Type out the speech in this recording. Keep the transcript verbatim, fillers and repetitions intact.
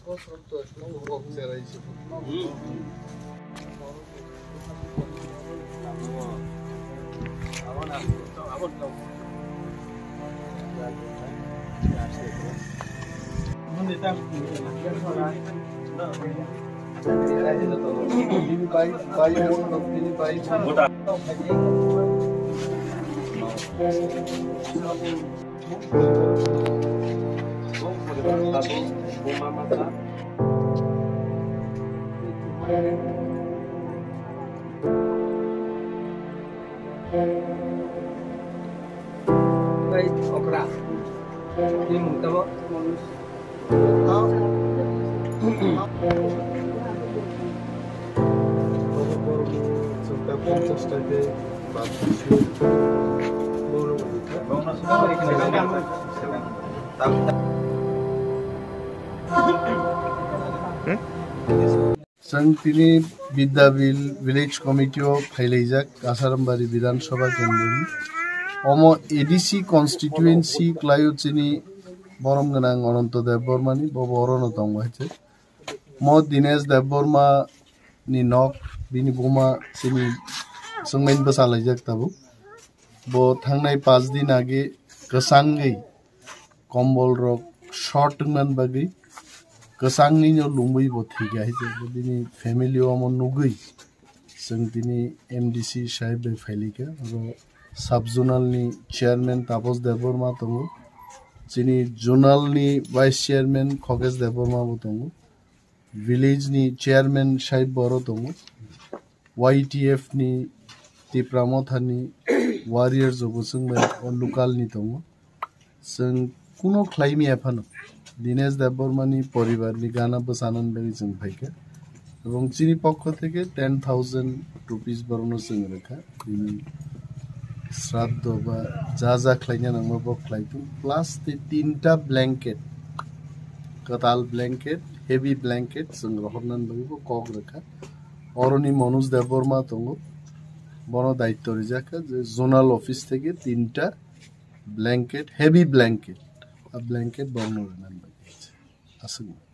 Bai okra. Ini mungkin mau Chwng tini Bidyabil Village Committee o phailaijak Kasarambari Bidhan Sabha Kendroni. Omo A D C constituency kwlaio chini borom gwnang Ananto Debbarma ni, bo bo orono tongo hai se. Mo Dinesh Debbarma ni nok, bini buma chini chwngmaini bwsa laijak tabuk. Bo thangnai paanch din age kwchangwi kombol rok short wngmani bagwi kwchangwino lumwi bo thwikha hai se. Bini family o omo nugwi chwng tini M D C sahib bai phailika. Oro sub zonal ni chairman Taposh Debbarma tongo, chini zonal ni vice chairman Khogesh Debbarma bo tongo, village ni chairman sahib bo oro tongo, Y T F ni Tipra Motha ni warriors bo chwng bai o local ni tongo. Chwng kuno khlai maya phano Dinesh Debbarma ni poribar ni gana bwchanani bagwi chwng phaikha. Ebong chini pokho theke ten thousand rupees borokno chwng rwkha. Bini sraddho ba ja ja khlaina nangma bo khlai thung. Plus tei tinta blanket, kwtal blanket, heavy blanket chwng rohornani bagwi bo kok rwkha. Oroni Manoj Debbarma tongo, bono daityo rijak kha je zonal office theke tinta blanket, heavy blanket, a blanket borokno rwnani bagwi. Aswk.